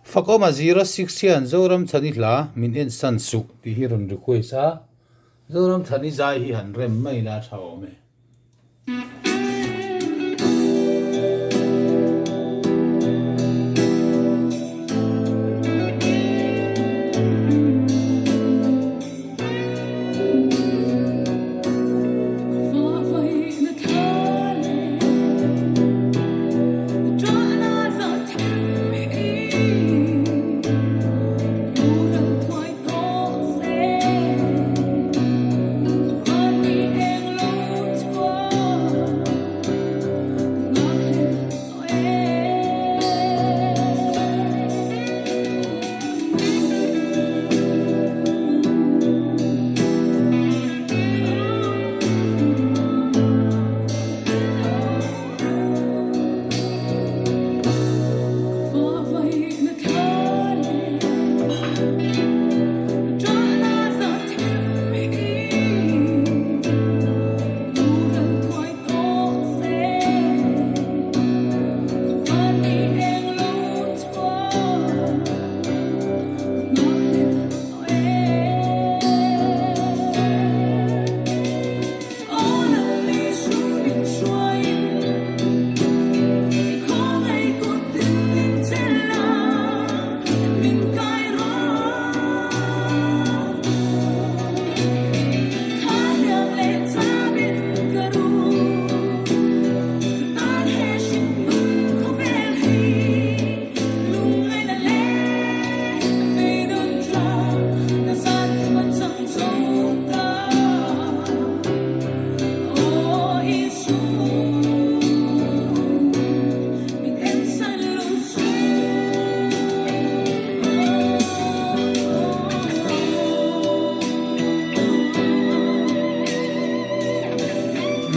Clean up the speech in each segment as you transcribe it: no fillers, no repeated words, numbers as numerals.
Fakawma 06 hian Zoramchhani hla min en san suh tih hi rawn request a, Zoramchhani zai hi han rem mai la tha awm e.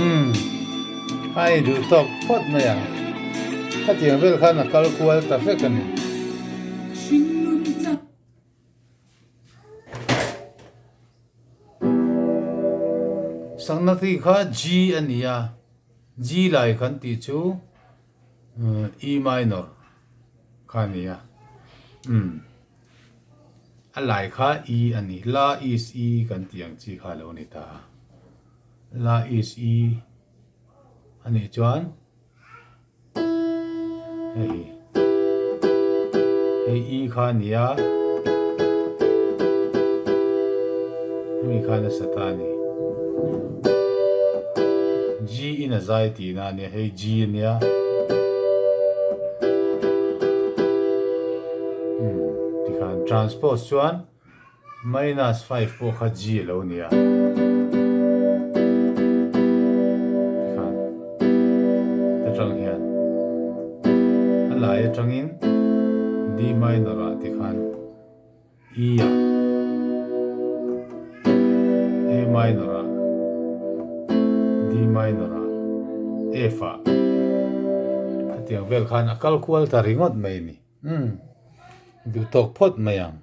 Umm a in duh tawk phawt mai ang. Khatiang vel khan a kal kual ta vek a ni. Saknati kha G a ni a, G lai kan tih chu E minor kha a ni a, umm a lai kha E a ni, La is E kan tih ang chi kha a lo ni ta a, La is E a nih chuan. Hei hei i kha a ni a hemi kha nasa ta a ni G in a zai tihna a nia hei G a nia umm tikhan transpose chuan. Minus 5 pawh kha G a lo ni a. Tikhan atang hian a lai atangin D minor ah tikhan E ah A minor ah D minor ah F ah hetiang vel khan a kal kual ta ringawt mai a ni. Umm duhtawk phawt mai ang.